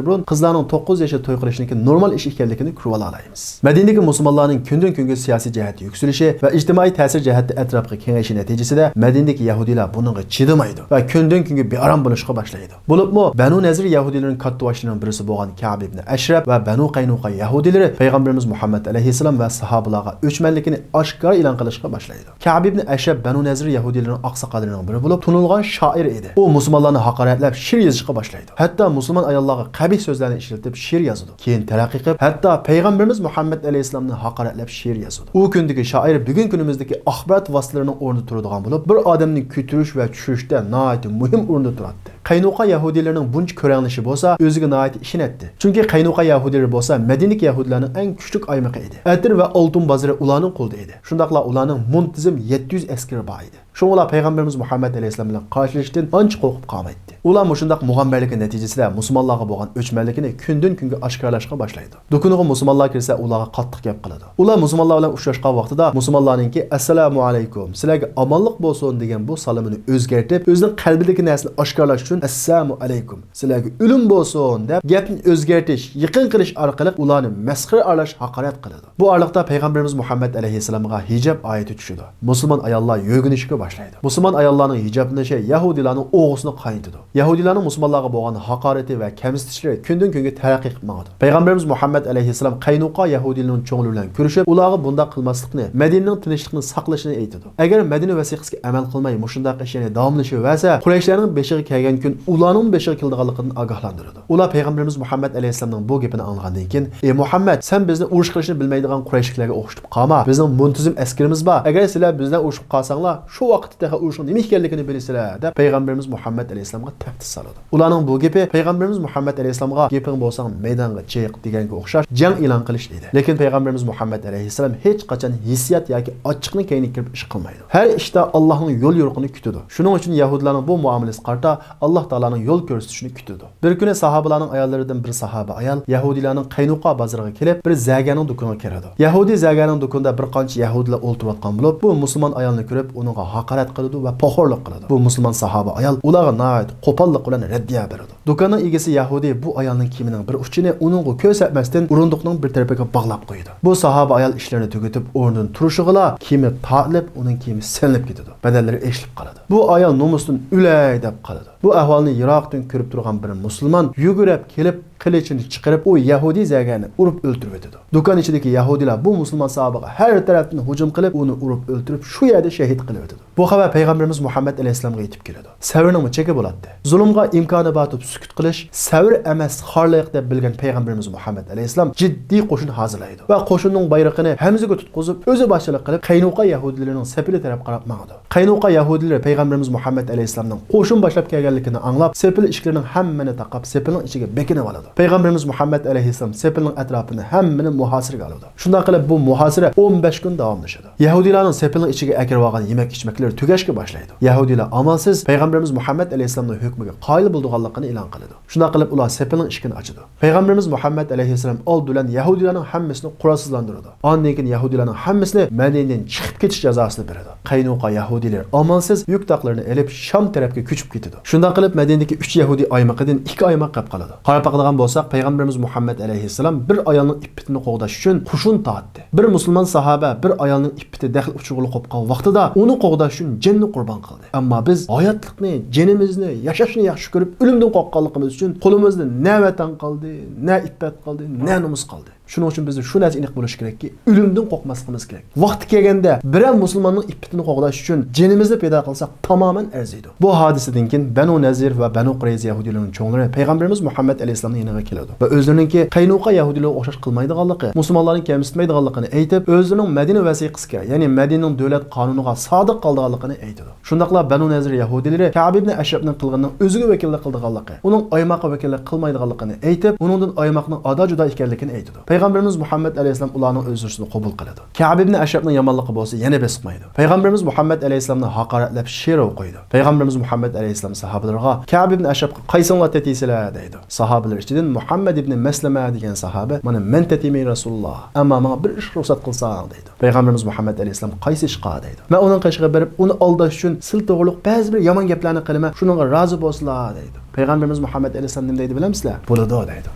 بۇرۇن قىزلارنىڭ توققۇز ياشتا توي قىلىشنىڭكى نورمال ئىش ئىكەنلىكىنى كۆرۈۋالالايمىز. مەدىنىدىكى مۇسۇلمانلارنىڭ كۈندىن-كۈنگە سىياسىي جەھەتتە يۈكسىلىشى ۋە ئىجتىمائىي تەسىر جەھەتتە ئەتراپقا كېڭىيىشى نەتىجىسىدە، مەدىنىدىكى يەھۇدىيلار بۇنىڭغا چىدىمايدۇ ۋە كۈندىن-كۈنگە بىئارام بولۇشقا باشلايدۇ. بولۇپمۇ بەنۇ نەزىر يەھۇدىيلىرىنىڭ كاتتىباشلىرىنىڭ بىرسى بولغان كەئب ئىبنى ئەشرەپ ۋە بەنۇ قەينۇقا يەھۇدىيلىرى پەيغەمبىرىمىز مۇھەممەد ئەلەيھىسسالام ۋە ساھابىلارغا ئۆچمەنلىكىنى ئاشكارا ئېلان قىلىشقا باشلايدۇ. كەئب ئىبنى ئەشرەپ بەنۇ نەزىر يەھۇدىيلىرىنىڭ ئاقساقاللىرىنىڭ بىرى بولۇپ، تونۇلغان شائىر ئىدى. ئۇ مۇسۇلمانلارنى ھاقارەتلەپ شېئىر يېزىشقا باشلايدۇ. ھەتتا مۇسۇلمان ئاياللارغا قەبىھ سۆزلەرنى ئىشلىتىپ شېئىر يازىدۇ. كېيىن تەرەققىي قىلىپ، ھەتتا پەيغەمبىرىمىز مۇھەممەد ئەلەيھىسسالامنى ھاقارەتلەپ شېئىر يازىدۇ. ئۇ كۈندىكى شائىر بۈگۈن كۈنىمىزدىكى ئاخبارات ۋاسىتىلىرىنىڭ ئورنىدا تۇرىدىغان بولۇپ، بىر ئادەمنى كۆتۈرۈش ۋە چۈشۈرۈشتە ناھايىتى مۇھىم ئورۇندا تۇراتتى. قەينۇقا يەھۇدىيلىرىنىڭ بۇنچە كۆرەڭلىشى بولسا ئۆزىگە ناھايىتى ئىشىنەتتى. چۈنكى قەينۇقا يەھۇدىيلىرى بولسا مەدىنىدىكى يەھۇدىيلارنىڭ ئەڭ كۈچلۈك ئايمىقى ئىدى. ئەتىر ۋە ئالتۇن بازىرى ئۇلارنىڭ قولىدا ئىدى. شۇنداقلا ئۇلارنىڭ مۇنتىزىم يەتتە يۈز ئەسكىرى بار ئىدى. شۇڭا ئۇلار پەيغەمبىرىمىز مۇھەممەد ئەلەيھىسسالام بىلەن قارشىلىشىشتىن ئانچە قورقۇپ قالمايتتى. ئۇلار مۇشۇنداق مۇغەمبەرلىكى نەتىجىسىدە مۇسۇلمانلارغا بولغان ئۆچمەنلىكىنى كۈندىن-كۈنگە ئاشكارىلاشقا باشلايدۇ. دۇكىنىغا مۇسۇلمانلار كىرسە، ئۇلارغا قاتتىق گەپ قىلىدۇ. ئۇلار مۇسۇلمانلار بىلەن ئۇچراشقان ۋاقتىدا مۇسۇلمانلارنىڭكى «ئەسسالامۇ ئەلەيكۇم، سىلەرگە ئامانلىق بولسۇن» دېگەن بۇ سالىمىنى ئۆزگەرتىپ، ئۆزىنىڭ قەلبىدىكى نەرسىنى ئاشكارىلاش ئۈچۈن «ئەسسامۇ ئەلەيكۇم، سىلەرگە ئۆلۈم بولسۇن» دەپ، گەپنى ئۆزگەرتىش، يېقىن قىلىش ئارقىلىق ئۇلارنى مەسخىرە ئارىلاش ھاقارەت قىلىدۇ. بۇ ئارىلىقتا پەيغەمبىرىمىز مۇھەممەد ئەلەيھىسسالامغا ھىجاب ئايىتى چۈشىدۇ. مۇسۇلمان ئاياللار يۆگىنىشكە باشلايدۇ. مۇسۇلمان ئاياللارنىڭ ھىجابلىنىشى يەھۇدىيلارنىڭ ئوغىسىنى قاينىتىدۇ. يەھۇدىيلارنىڭ مۇسۇلمانلارغا بولغان ھاقارىتى ۋە كەمسىتىشلىرى كۈندىن-كۈنگە تەرەققىي قىلىپ ماڭىدۇ. پەيغەمبىرىمىز مۇھەممەد ئەلەيھىسسالام قەينۇقا يەھۇدىيلىرىنىڭ چوڭلىرى بىلەن كۆرۈشۈپ، ئۇلارغا بۇنداق قىلماسلىقنى، مەدىنىنىڭ تىنچلىقىنى ساقلىشىنى ئېيتىدۇ. ئەگەر مەدىنە ۋەسىقىسىگە ئەمەل قىلماي، مۇشۇنداق ئىش يەنە داۋاملىشىۋەرسە، قۇرەيشلەرنىڭ بېشىغا كەلگەن كۈن ئۇلارنىڭ بېشىغا كېلىدىغانلىقىدىن ئاگاھلاندۇرىدۇ. ئۇلار پەيغەمبىرىمىز مۇھەممەد ئەلەيھىسسالامنىڭ بۇ گېپىنى ئاڭلىغاندىن كېيىن، «ئى مۇھەممەد، سەن بىزنى ئۇرۇش قىلىشنى بىلمەيدىغان قۇرەيشلىكلەرگە ئوخشىتىپ قالما. بىزنىڭ مۇنتىزىم ئەسكىرىمىز بار. ئەگەر سىلەر بىز بىلەن ئۇرۇشۇپ قالساڭلار، شۇ ۋاقىتتا تېخى ئۇرۇشنىڭ نېمە ئىكەنلىكىنى بىلىسىلەر» دەپ، پەيغەمبىرىمىز مۇھەممەد ئەلەيھىسسالامغا تەھدىت سالىدۇ. ئۇلارنىڭ بۇ گېپى پەيغەمبىرىمىز مۇھەممەد ئەلەيھىسسالامغا «گېپىڭ بولساڭ مەيدانغا چىق» دېگەنگە ئوخشاش جەڭ ئېلان قىلىش ئىدى. لېكىن پەيغەمبىرىمىز مۇھەممەد ئەلەيھىسسالام ھېچقاچان ھېسسىيات ياكى ئاچچىقنىڭ كەينىگە كىرىپ ئىش قىلمايدۇ. ھەر ئىشتا ئاللاھنىڭ يول يورۇقىنى كۈتىدۇ. شۇنىڭ ئۈچۈن يەھۇدىيلارنىڭ بۇ مۇئامىلىسىگە قارىتا ئاللاھ تائالانىڭ يول كۆرسىتىشىنى كۈتىدۇ. بىر كۈنى ساھابىلارنىڭ ئاياللىرىدىن بىر ساھابە ئايال يەھۇدىيلارنىڭ قەينۇقا بازىرىغا كېلىپ، بىر زەگەرنىڭ دۇكىنىغا كىرىدۇ. يەھۇدىي زەگەرنىڭ دۇكىنىدا بىر قانچە يەھۇدىيلار ئولتۇرۇۋاتقان بولۇپ، بۇ مۇسۇلمان ئايالنى كۆرۈپ، ئۇنىڭغا ھاقارەت قىلىدۇ ۋە پوخۇرلۇق قىلىدۇ. بۇ مۇسۇلمان ساھابە ئايال ئۇلارغا ناھايىتى قوپاللىق بىلەن رەددىيە بېرىدۇ. دۇكاننىڭ ئىگىسى يەھۇدىي بۇ ئايالنىڭ كىيىمىنىڭ بىر ئۇچىنى ئۇنىڭغا كۆرسەتمەستىن ئورۇندۇقنىڭ بىر تەرىپىگە باغلاپ قويىدۇ. بۇ ساھابە ئايال ئىشلىرىنى تۈگىتىپ ئورنىدىن تۇرۇشىغىلا كىيىمى تارتىلىپ، ئۇنىڭ كىيىمى سېلىنىپ كېتىدۇ. بەدەنلىرى ئېچىلىپ قالىدۇ. بۇ ئايال نومۇستىن ئۆلەي دەپ قالىدۇ. بۇ ئەھۋالنى يىراقتىن كۆرۈپ تۇرغان بىر مۇسۇلمان يۈگۈرۈپ كېلىپ، قىلىچىنى چىقىرىپ، ئۇ يەھۇدىي زەگەرنى ئۇرۇپ ئۆلتۈرۈۋېتىدۇ. دۇكان ئىچىدىكى يەھۇدىيلار بۇ مۇسۇلمان ساھابىغا ھەر تەرەپتىن ھۇجۇم قىلىپ، ئۇنى ئۇرۇپ ئۆلتۈرۈپ، شۇ يەردە شېھىت قىلىۋېتىدۇ. بۇ خەۋەر پەيغەمبىرىمىز مۇھەممەد ئەلەيھىسسالامغا يېتىپ كېلىدۇ. سەۋرنىڭمۇ چېكى بولاتتى. زۇلۇمغا ئىمكانى بار تۇرۇپ سۈكۈت قىلىش سەۋر ئەمەس، خارلىق دەپ بىلگەن پەيغەمبىرىمىز مۇھەممەد ئەلەيھىسسالام جىددىي قوشۇن ھازىرلايدۇ ۋە قوشۇننىڭ بايرىقىنى ھەمزىگە تۇتقۇزۇپ، ئۆزى باشچىلىق قىلىپ، قەينۇقا يەھۇدىيلىرىنىڭ سېپىلى تەرەپ قاراپ ماڭىدۇ. قەينۇقا يەھۇدىيلىرى پەيغەمبىرىمىز مۇھەممەد ئەلەيھىسسالامنىڭ قوشۇن باشلاپ كەلگەنلىكىنى ئاڭلاپ، سېپىل ئىشىكلىرىنىڭ ھەممىنى تاقاپ، سېپىلنىڭ ئىچىگە بېكىنىۋالىدۇ. پەيغەمبىرىمىز مۇھەممەد ئەلەيھىسسالام سېپىلنىڭ ئەتراپىنى ھەممىنى مۇھاسىرىگە ئالىدۇ. شۇنداق قىلىپ، بۇ مۇھاسىرە ئون بەش كۈن داۋاملىشىدۇ. يەھۇدىيلارنىڭ سېپىلنىڭ ئىچىگە ئەكىرىۋالغان يېمەك-ئىچمەكلىرى تۈگەشكە باشلايدۇ. يەھۇدىيلار ئامالسىز پەيغەمبىرىمىز مۇھەممەد ئەلەيھىسسالامنىڭ ھۆكمىگە قايىل بولىدىغانلىقىنى ئېلان قىلىدۇ. شۇنداق قىلىپ، ئۇلار سېپىلنىڭ ئىشىكىنى ئاچىدۇ. پەيغەمبىرىمىز مۇھەممەد ئەلەيھىسسالام ئالدى بىلەن يەھۇدىيلارنىڭ ھەممىسىنى قورالسىزلاندۇرىدۇ. ئاندىن كېيىن يەھۇدىيلارنىڭ ھەممىسىنى مەدىنىدىن چىقىپ كېتىش جازاسىنى بېرىدۇ. قەينۇقا يەھۇدىيلىرى ئامالسىز يۈك تاقلىرىنى ئېلىپ، شام تەرەپكە كۆچۈپ كېتىدۇ. شۇنداق قىلىپ، مەدىنىدىكى ئۈچ يەھۇدىي ئايمىقىدىن ئىككى ئايماق قېلىپ قالىدۇ. قاراپ باقىدىغان بولساق، پەيغەمبىرىمىز مۇھەممەد ئەلەيھىسسالام بىر ئايالنىڭ ئىپپىتىنى قوغداش ئۈچۈن قوشۇن تارتتى. بىر مۇسۇلمان ساھابە بىر ئايالنىڭ ئىپپىتى دەخلى ئۇچۇرغىلى قوپقان ۋاقتىدا ئۇنى قوغداش ئۈچۈن جېنىنى قۇربان قىلدى. ئەمما بىز ھاياتلىقنى، جېنىمىزنى، ياشاشنى ياخشى كۆرۈپ، ئۆلۈمدىن قورققانلىقىمىز ئۈچۈن قولىمىزدا نە ۋەتەن قالدى، نە ئىپپەت قالدى، نە نومۇس قالدى. شۇنىڭ ئۈچۈن بىزدە شۇ نەرسە ئېنىق بولۇشى كېرەككى، ئۆلۈمدىن قورقماسلىقىمىز كېرەك. ۋاقتى كەلگەندە بىرەر مۇسۇلماننىڭ ئىپپىتىنى قوغداش ئۈچۈن جېنىمىزنى پىدا قىلساق تامامەن ئەرزىيدۇ. بۇ ھادىسىدىن كېيىن بەنۇ نەزىر ۋە بەنۇ قۇرەيزە يەھۇدىيلىرىنىڭ چوڭلىرى پەيغەمبىرىمىز مۇھەممەد ئەلەيھىسسالامنىڭ يېنىغا كېلىدۇ ۋە ئۆزلىرىنىڭكى قەينۇقا يەھۇدىيلىرىغا ئوخشاش قىلمايدىغانلىقى، مۇسۇلمانلارنى كەمسىتمەيدىغانلىقىنى ئېيتىپ، ئۆزلىرىنىڭ مەدىنە ۋەسىقىسىگە، يەنى مەدىنىنىڭ دۆلەت قانۇنىغا سادىق قالىدىغانلىقىنى ئېيتىدۇ. شۇنداقلا بەنۇ نەزىر يەھۇدىيلىرى كەئب ئىبنى ئەشرەپنىڭ قىلغىنىنىڭ ئۆزىگە ۋەكىللىك قىلىدىغانلىقى، ئۇنىڭ ئايماققا ۋەكىللىك قىلمايدىغانلىقىنى ئېيتىپ، ئۇنىڭدىن ئايماقنىڭ ئادا-جۇدا ئىكەنلىكىنى ئېيتىدۇ. پەيغەمبىرىمىز مۇھەممەد ئەلەيھىسسالام ئۇلارنىڭ ئۆزرىسىنى قوبۇل قىلىدۇ. كەئب ئىبنى ئەشرەپنىڭ يامانلىقى بولسا يەنە بېسىقمايدۇ. پەيغەمبىرىمىز مۇھەممەد ئەلەيھىسسالامنى ھاقارەتلەپ شېئىر ئوقۇيدۇ. پەيغەمبىرىمىز مۇھەممەد ئەلەيھىسسالام ساھابىلىرىغا كەئب ئىبنى ئەشرەپقە قايسىڭلار تېتىيسىلەر دەيدۇ. ساھابىلەر ئىچىدىن مۇھەممەد ئىبنى مەسلىمە دېگەن ساھابە مانا مەن تېتىيمەن رەسۇلۇللا، ئەمما ماڭا بىر ئىش رۇخسەت قىلساڭ دەيدۇ. پەيغەمبىرىمىز مۇھەممەد ئەلەيھىسسالام قايسى ئىشقا دەيدۇ. مەن ئۇنىڭ قېشىغا بېرىپ ئۇنى ئالداش ئۈچۈن سىلە توغرۇلۇق بەزى بىر يامان گەپلەرنى قىلىمەن، شۇنىڭغا رازى بولسىلا دەيدۇ. پەيغەمبىرىمىز مۇھەممەد ئەلەيھىسسالام نېمە دەيدۇ بىلەمسىلەر؟ بولىدۇ دەيدۇ.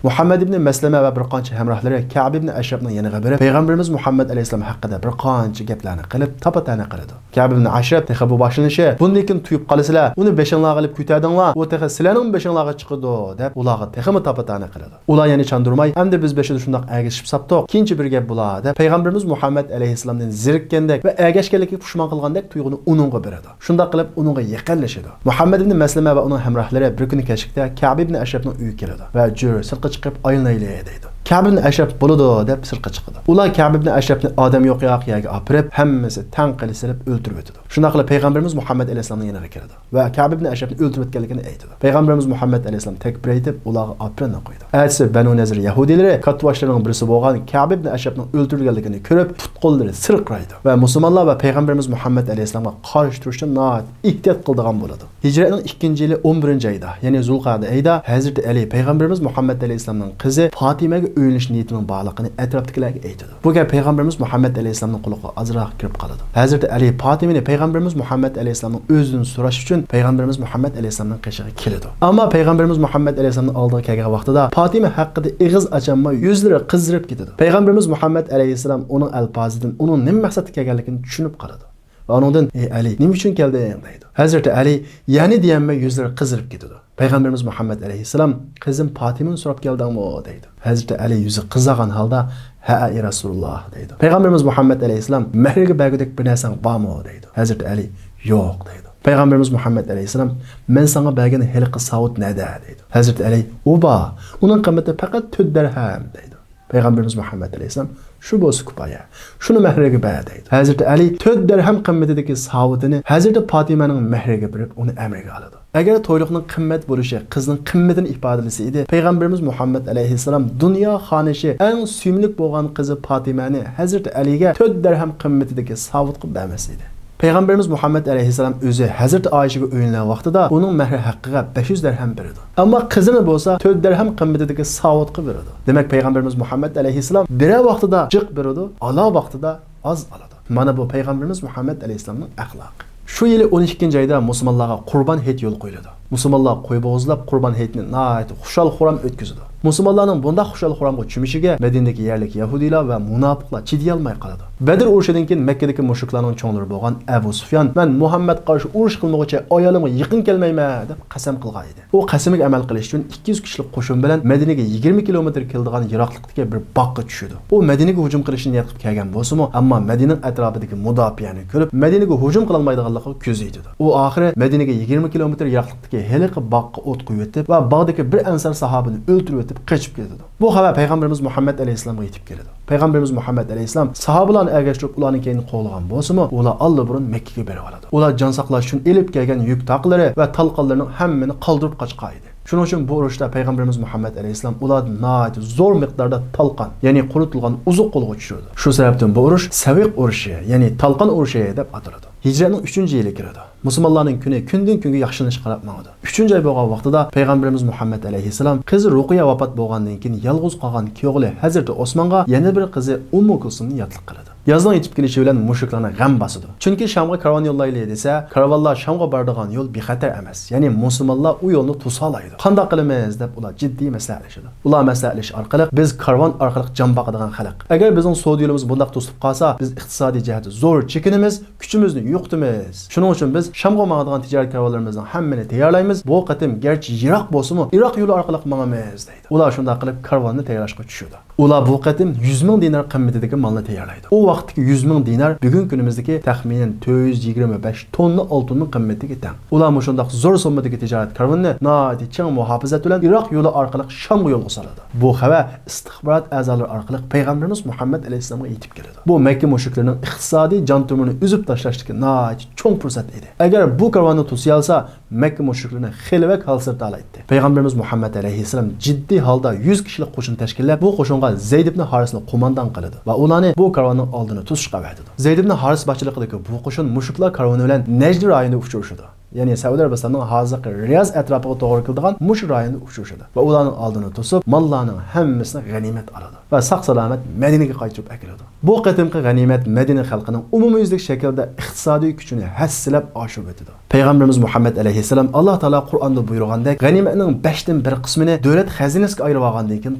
مۇھەممەد ئىبنى مەسلىمە ۋە بىر قانچە ھەمراھلىرى كەئب ئىبنى ئەشرەپنىڭ يېنىغا بېرىپ، پەيغەمبىرىمىز مۇھەممەد ئەلەيھىسسالام ھەققىدە بىر قانچە گەپلەرنى قىلىپ، تاپا-تەنە قىلىدۇ. كەئب ئىبنى ئەشرەپ تېخى بۇ باشلىنىشى، بۇندىن كېيىن تۇيۇپ قالىسىلەر، ئۇنى بېشىڭلارغا ئېلىپ كۆتەردىڭلار، ئۇ تېخى سىلەرنىڭ بېشىڭلارغا چىقىدۇ، دەپ ئۇلارغا تېخىمۇ تاپا-تەنە قىلىدۇ. ئۇلار يەنە چاندۇرماي، ئەمدى بىز بېشىدا شۇنداق ئەگىشىپ ساپتۇق، كېيىنچە بىر گەپ بولا، دەپ پەيغەمبىرىمىز مۇھەممەد ئەلەيھىسسالامدىن زېرىككەندەك ۋە ئەگەشكەنلىكىگە پۇشمان قىلغاندەك تۇيغۇنى ئۇنىڭغا بېرىدۇ. شۇنداق قىلىپ ئۇنىڭغا يېقىنلىشىدۇ. مۇھەممەد ئىبنى مەسلىمە ۋە ئۇنىڭ ھەمراھلىرى بىر كۈنى كەچلىكتە كەئب ئىبنى ئەشرەپنىڭ ئۆيىگە كېلىدۇ ۋە جۈر سىرتقا چىقىپ ئايلىنايلى دەيدۇ. كەئب ئىبنى ئەشرەپ بولىدۇ دەپ سىرتقا چىقىدۇ. ئۇلار كەئب ئىبنى ئەشرەپنى ئادەم يوق ياق يەرگە ئاپىرىپ، ھەممىسى تەڭ قىلىشتۇرۇپ ئۆلتۈرۈۋېتىدۇ. شۇنداق قىلىپ پەيغەمبىرىمىز مۇھەممەد ئەلەيھىسسالامنىڭ يېنىغا كېلىدۇ ۋە كەئب ئىبنى ئەشرەپنى ئۆلتۈرۈۋەتكەنلىكىنى ئېيتىدۇ. پەيغەمبىرىمىز مۇھەممەد ئەلەيھىسسالام تەكبىر ئېيتىپ، ئۇلارغا ئاپىرىن ئوقۇيدۇ. ئەتىسى بەنۇ نەزىر يەھۇدىيلىرى كاتتىباشلىرىنىڭ بىرسى بولغان كەئب ئىبنى ئەشرەپنىڭ ئۆلتۈرۈلگەنلىكىنى كۆرۈپ، پۇت-قوللىرى سىرقىرايدۇ ۋە مۇسۇلمانلار ۋە پەيغەمبىرىمىز مۇھەممەد ئەلەيھىسسالامغا قارشى تۇرۇشتىن ناھايىتى ئېھتىيات قىلىدىغان بولىدۇ. ھىجرەتنىڭ ئىككىنچى يىلى ئون بىرىنچى ئايدا، يەنى زۇلقەدە ئېيىدا ھەزرىتى ئەلى پەيغەمبىرىمىز مۇھەممەد ئەلەيھىسسالامنىڭ قىزى پاتىمەگە ئۆيلىنىش نىيىتىنىڭ بارلىقىنى ئەتراپتىكىلەرگە ئېيتىدۇ. بۇ گەپ پەيغەمبىرىمىز مۇھەممەد ئەلەيھىسسالامنىڭ قۇلىقىغا ئازراق كىرىپ قالىدۇ. ھەزرىتى ئەلى پاتىمىنى پەيغەمبىرىمىز مۇھەممەد ئەلەيھىسسالامنىڭ ئۆزىدىن سوراش ئۈچۈن پەيغەمبىرىمىز مۇھەممەد ئەلەيھىسسالامنىڭ قېشىغا كېلىدۇ. ئەمما پەيغەمبىرىمىز مۇھەممەد ئەلەيھىسسالامنىڭ ئالدىغا كەلگەن ۋاقتىدا پاتىمە ھەققىدە ئېغىز ئاچالماي يۈزلىرى قىزىرىپ كېتىدۇ. پەيغەمبىرىمىز مۇھەممەد ئەلەيھىسسالام ئۇنىڭ ئەلپازىدىن ئۇنىڭ نېمە مەقسەتتە كەلگەنلىكىنى چۈشىنىپ قالىدۇ. ۋە ئۇنىڭدىن، ئەي ئەلى، نېمە ئۈچۈن كەلدىڭ؟ دەيدۇ. ھەزرىتى ئەلى يەنە دېيەلمەي يۈزلىرى قىزىرىپ كېتىدۇ. پەيغەمبىرىمىز مۇھەممەد ئەلەيھىسسالام، قىزىم پاتىمىنى سوراپ كەلدىڭمۇ؟ دەيدۇ. ھەزرىتى ئەلى يۈزى قىزارغان ھالدا، ھەئە، ئەي رەسۇلۇللا، دەيدۇ. پەيغەمبىرىمىز مۇھەممەد ئەلەيھىسسالام، مەھرىگە بەرگۈدەك بىر نەرسەڭ بارمۇ؟ دەيدۇ. ھەزرىتى ئەلى، يوق، دەيدۇ. پەيغەمبىرىمىز مۇھەممەد ئەلەيھىسسالام، مەن ساڭا بەرگەن ھېلىقى ساۋۇت نەدە؟ دەيدۇ. ھەزرىتى ئەلى، ئۇ بار، ئۇنىڭ قىممىتى پەقەت تۆت دەرھەم، دەيدۇ. پەيغەمبىرىمىز مۇھەممەد ئەلەيھىسسالام، شۇ بولسا كۇپايە، شۇنى مەھرىگە بەر، دەيدۇ. ھەزرىتى ئەلى تۆت دەرھەم قىممىتىدىكى ساۋۇتىنى ھەزرىتى پاتىمەنىڭ مەھرىگە بېرىپ، ئۇنى ئەمرىگە ئالىدۇ. ئەگەر تويلۇقنىڭ قىممەت بولۇشى قىزنىڭ قىممىتىنى ئىپادىلىسە ئىدى، پەيغەمبىرىمىز مۇھەممەد ئەلەيھىسسالام دۇنيا خانىشى، ئەڭ سۆيۈملۈك بولغان قىزى پاتىمەنى ھەزرىتى ئەلىگە تۆت دەرھەم قىممىتىدىكى ساۋۇتقا بەرمەس ئىدى. پەيغەمبىرىمىز مۇھەممەد ئەلەيھىسسالام ئۆزى ھەزرىتى ئائىشىگە ئۆيلەنگەن ۋاقتىدا ئۇنىڭ مەھرى ھەققىگە بەش يۈز دەرھەم بېرىدۇ. ئەمما قىزىنى بولسا تۆت دەرھەم قىممىتىدىكى ساۋۇتقا بېرىدۇ. دېمەك، پەيغەمبىرىمىز مۇھەممەد ئەلەيھىسسالام بېرەر ۋاقتىدا جىق بېرىدۇ، ئالار ۋاقتىدا ئاز ئالىدۇ. مانا بۇ پەيغەمبىرىمىز مۇھەممەد ئەلەيھىسسالامنىڭ ئەخلاقى. شۇ يىلى ئون ئىككىنچى ئايدا مۇسۇلمانلارغا قۇربان ھېيت يولغا قويۇلىدۇ. مۇسۇلمانلار قوي بوغۇزلاپ، قۇربان ھېيتنى ناھايىتى خۇشال-خۇرام ئۆتكۈزىدۇ. مۇسۇلمانلارنىڭ بۇنداق خۇشال-خۇرامغا چۆمۈشىگە مەدىنىدىكى يەرلىك يەھۇدىيلار ۋە مۇناپىقلار چىدىيالماي قالىدۇ. بەدر ئۇرۇشىدىن كېيىن مەككىدىكى مۇشرىكلارنىڭ چوڭلىرى بولغان ئەبۇ سۇفيان، مەن مۇھەممەدقا قارشى ئۇرۇش قىلمىغۇچە ئايالىمغا يېقىن كەلمەيمەن، دەپ قەسەم قىلغان ئىدى. ئۇ قەسىمىگە ئەمەل قىلىش ئۈچۈن ئىككى يۈز كىشىلىك قوشۇن بىلەن مەدىنىگە يىگىرمە كىلومېتىر كېلىدىغان يىراقلىقتىكى بىر باغقا چۈشىدۇ. ئۇ مەدىنىگە ھۇجۇم قىلىشنى نىيەت قىلىپ كەلگەن بولسىمۇ، ئەمما مەدىنىنىڭ ئەتراپىدىكى مۇداپىئەنى كۆرۈپ، مەدىنىگە ھۇجۇم قىلالمايدىغانلىقىغا كۆزى يېتىدۇ. ئۇ ئاخىرى مەدىنىگە يىگىرمە كىلومېتىر يىراقلىقتىكى ھېلىقى باغقا ئوت قويۇۋېتىپ ۋە باغدىكى بىر ئەنسار ساھابىنى ئۆلتۈرۈۋېتىپ قېچىپ كېتىدۇ. بۇ خەۋەر پەيغەمبىرىمىز مۇھەممەد ئەلەيھىسسالامغا يېتىپ كېلىدۇ. پەيغەمبىرىمىز مۇھەممەد ئەلەيھىسسالام ساھابىلارنى ئەگەشتۈرۈپ ئۇلارنىڭ كەينىنى قوغلىغان بولسىمۇ، ئۇلار ئاللىبۇرۇن مەككىگە بېرىۋالىدۇ. ئۇلار جان ساقلاش ئۈچۈن ئېلىپ كەلگەن يۈك تاقلىرى ۋە تالقانلىرىنىڭ ھەممىنى قالدۇرۇپ قاچقان ئىدى. شۇنىڭ ئۈچۈن بۇ ئۇرۇشتا پەيغەمبىرىمىز مۇھەممەد ئەلەيھىسسالام ئۇلاردىن ناھايىتى زور مىقداردا تالقان، يەنى قۇرۇتۇلغان ئوزۇق قولغا چۈشۈرىدۇ. شۇ سەۋەبتىن بۇ ئۇرۇش سەۋىق ئۇرۇشى، يەنى تالقان ئۇرۇشى دەپ ئاتىلىدۇ. ھىجرەتنىڭ ئۈچىنچى يىلى كىرىدۇ. مۇسۇلمانلارنىڭ كۈنى كۈندىن-كۈنگە ياخشىلىنىشقا قاراپ ماڭىدۇ. ئۈچىنچى ئاي بولغان ۋاقتىدا پەيغەمبىرىمىز مۇھەممەد ئەلەيھىسسالام قىزى رۇقىيە ۋاپات بولغاندىن كېيىن يالغۇز قالغان كۈيئوغلى ھەزرىتى ئوسمانغا يەنە بىر قىزى ئۇممۇ كۇلسۇمنى ياتلىق قىلىدۇ. يازنىڭ يېتىپ كېلىشى بىلەن مۇشرىكلارنىڭ غەم باسىدۇ. چۈنكى شامغا كارۋان يوللايلى دېسە، كارۋانلار شامغا بارىدىغان يول بىخەتەر ئەمەس. يەنى مۇسۇلمانلار ئۇ يولنى توسالايدۇ. قانداق قىلىمىز دەپ ئۇلار جىددىي مەسلىھەتلىشىدۇ. ئۇلار مەسلىھەتلىشىش ئارقىلىق، بىز كارۋان ئارقىلىق جان باقىدىغان خەلق. ئەگەر بىزنىڭ سودا يولىمىز بۇنداق توسۇلۇپ قالسا، بىز ئىقتىسادىي جەھەتتە زور چېكىنىمىز، كۈچىمىزنى يوقىتىمىز. شۇنىڭ ئۈچۈن بىز شامغا ماڭىدىغان تىجارەت كارۋانلىرىمىزنىڭ ھەممىنى تەييارلايمىز. بۇ قېتىم گەرچە يىراق بولسىمۇ، ئىراق يولى ئارقىلىق ماڭىمىز، دەيدۇ. ئۇلار شۇنداق قىلىپ كارۋاننى تەييارلاشقا چۈشىدۇ. ئۇلار بۇ قېتىم يۈز مىڭ دىنار قىممىتىدىكى مالنى تەييارلايدۇ. ئۇ ۋاقىتتىكى يۈز مىڭ دىنار بۈگۈنكى كۈنىمىزدىكى تەخمىنەن تۆت يۈز يىگىرمە بەش توننا ئالتۇننىڭ قىممىتىگە تەڭ. ئۇلار مۇشۇنداق زور سوممىدىكى تىجارەت كارۋىنىنى ناھايىتى چىڭ مۇھاپىزەت بىلەن ئىراق يولى ئارقىلىق شامغا يولغا سالىدۇ. بۇ خەۋەر ئىستىخبارات ئەزالىرى ئارقىلىق پەيغەمبىرىمىز مۇھەممەد ئەلەيھىسسالامغا يېتىپ كېلىدۇ. بۇ مەككە مۇشرىكلىرىنىڭ ئىقتىسادىي جان تومۇرىنى ئۈزۈپ تاشلاشتىكى ناھايىتى چوڭ پۇرسەت ئىدى. ئەگەر بۇ كارۋاننى توسۇۋالسا، مەككە مۇشرىكلىرىنى خېلى بەك ھالسىرىتالايتتى. پەيغەمبىرىمىز مۇھەممەد ئەلەيھىسسالام جىددىي ھالدا يۈز كىشىلىك قوشۇن تەشكىللەپ، بۇ قوشۇنغا زەيد ئىبن ھارىسنى قوماندان قىلىدۇ ۋە ئۇلارنى بۇ كارۋاننىڭ ئالدىنى توسۇشقا ئەۋەتىدۇ. زەيد ئىبن ھارىس باشچىلىقىدىكى بۇ قوشۇن مۇشرىكلار كارۋىنى بىلەن نەجد رايونىدا ئۇچرىشىدۇ. يەنى سەئۇدى ئەرەبىستاننىڭ ھازىرقى رىياز ئەتراپىغا توغرا كېلىدىغان مۇشۇ رايوندا ئۇچرىشىدۇ ۋە ئۇلارنىڭ ئالدىنى توسۇپ، ماللارنىڭ ھەممىسىنى غەنىيمەت ئالىدۇ ۋە ساق-سالامەت مەدىنىگە قايتۇرۇپ ئەكېلىدۇ. بۇ قېتىمقى غەنىيمەت مەدىنە خەلقىنىڭ ئومۇميۈزلۈك شەكىلدە ئىقتىسادىي كۈچىنى ھەسسىلەپ ئاشۇرۇۋېتىدۇ. پەيغەمبىرىمىز مۇھەممەد ئەلەيھىسسالام ئاللا تائالا قۇرئاندا بۇيرۇغاندەك، غەنىيمەتنىڭ بەشتىن بىر قىسمىنى دۆلەت خەزىنىسىگە ئايرىۋالغاندىن كېيىن،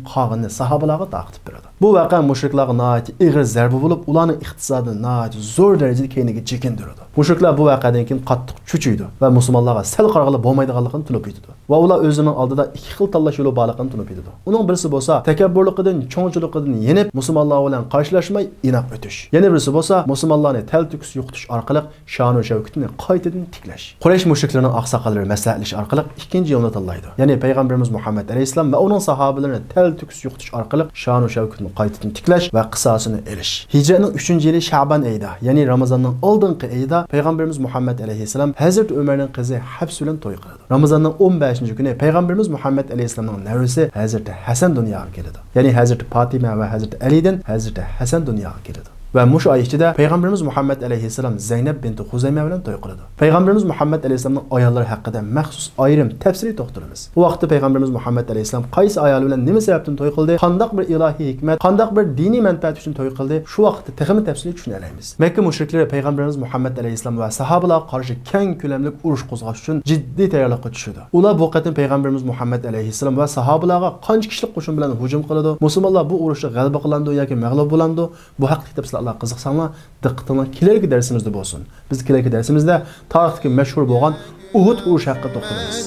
قالغىنىنى ساھابىلارغا تارقىتىپ بېرىدۇ. بۇ ۋەقە مۇشرىكلارغا ناھايىتى ئېغىر زەربە بولۇپ، ئۇلارنىڭ ئىقتىسادىنى ناھايىتى زور دەرىجىدە كەينىگە چېكىندۈرىدۇ. مۇشرىكلار بۇ ۋەقەدىن كېيىن قاتتىق چۆچۈيدۇ ۋە مۇسۇلمانلارغا سەل قارىغىلى بولمايدىغانلىقىنى تونۇپ يېتىدۇ ۋە ئۇلار ئۆزلىرىنىڭ ئالدىدا ئىككى خىل تاللاش يولى بارلىقىنى تونۇپ يېتىدۇ. ئۇنىڭ بىرسى بولسا تەكەببۇرلۇقىدىن، چوڭچىلىقىدىن يېنىپ، مۇسۇلمانلار بىلەن قارشىلاشماي ئىناق ئۆتۈش. يەنە بىرسى بولسا مۇسۇلمانلارنى تەلتۆكۈس يوقىتىش ئارقىلىق شانۇ شەۋكىتىنى قايتىدىن تىكلەش. قۇرەيش مۇشرىكلىرىنىڭ ئاقساقاللىرى مەسلىھەتلىشىش ئارقىلىق ئىككىنچى يولنى تاللايدۇ. يەنى پەيغەمبىرىمىز مۇھەممەد ئەلەيھىسسالام ۋە ئۇنىڭ ساھابىلىرىنى تەلتۆكۈس يوقىتىش ئارقىلىق شانۇ شەۋكىتىنى قايتىدىن تىكلەش ۋە قىساسىنى ئېلىش. ھىجرەتنىڭ ئۈچىنچى يىلى شەبان ئېيىدا، يەنى رامىزاننىڭ ئالدىنقى ئېيىدا پەيغەمبىرىمىز مۇھەممەد ئەلەيھىسسالام ھەزرىتى ئۆمەرنىڭ قىزى ھەپسە بىلەن توي قىلىدۇ. رامىزاننىڭ ئون بەشىنچى كۈنى پەيغەمبىرىمىز مۇھەممەد ئەلەيھىسسالامنىڭ نەۋرىسى ھەزرىتى ھەسەن دۇنياغا كېلىدۇ. يەنى ھەزرىتى پاتىمە ۋە ھەزرىتى ئەلىدىن ھەزرىتى ھەسەن دۇنياغا كېلىدۇ. ۋە مۇشۇ ئاي ئىچىدە پەيغەمبىرىمىز مۇھەممەد ئەلەيھىسسالام زەينەپ بىنتى خۇزەيمە بىلەن توي قىلىدۇ. پەيغەمبىرىمىز مۇھەممەد ئەلەيھىسسالامنىڭ ئاياللىرى ھەققىدە مەخسۇس ئايرىم تەپسىلىي توختىلىمىز. بۇ ۋاقىتتا پەيغەمبىرىمىز مۇھەممەد ئەلەيھىسسالام قايسى ئايالى بىلەن نېمە سەۋەبتىن توي قىلدى، قانداق بىر ئىلاھىي ھېكمەت، قانداق بىر دىنىي مەنپەئەت ئۈچۈن توي قىلدى، شۇ ۋاقىتتا تېخىمۇ تەپسىلىي چۈشىنەلەيمىز. مەككە مۇشرىكلىرى پەيغەمبىرىمىز مۇھەممەد ئەلەيھىسسالام ۋە ساھابىلارغا قارشى كەڭ كۆلەملىك ئۇرۇش قوزغاش ئۈچۈن جىددىي تەييارلىققا چۈشىدۇ. ئۇلار بۇ قېتىم پەيغەمبىرىمىز مۇھەممەد ئەلەيھىسسالام ۋە ساھابىلارغا قانچە كىشىلىك قوشۇن بىلەن ھۇجۇم قىلىدۇ؟ مۇسۇلمانلار بۇ ئۇرۇشتا غەلىبە قىلامدۇ ياكى مەغلۇپ بولامدۇ؟ بۇ ھەقتىكى تەپسىلاتلارغا قىزىقساڭلار، دىققىتىڭلار كېلەركى دەرسىمىزدە بولسۇن. بىز كېلەركى دەرسىمىزدە تارىختىكى مەشھۇر بولغان ئۇھۇد ئۇرۇشى ھەققىدە توختىلىمىز.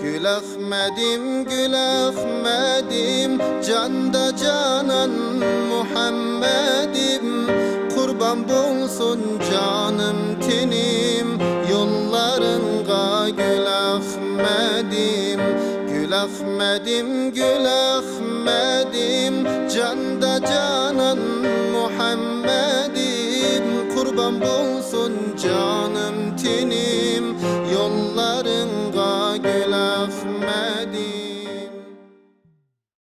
گۈل ئەخمەدىم، گۈل ئەخمەدىم، جاندا جانان مۇھەممەدىم، قۇربان بولسۇن جانىم تېنىم يوللارىڭغا گۈل ئەخمەدىم، گۈل ئەخمەدىم، گۈل ئەخمەدىم، جاندا جانان مۇھەممەدىم، قۇربان بولسۇن جانىم تېنىم.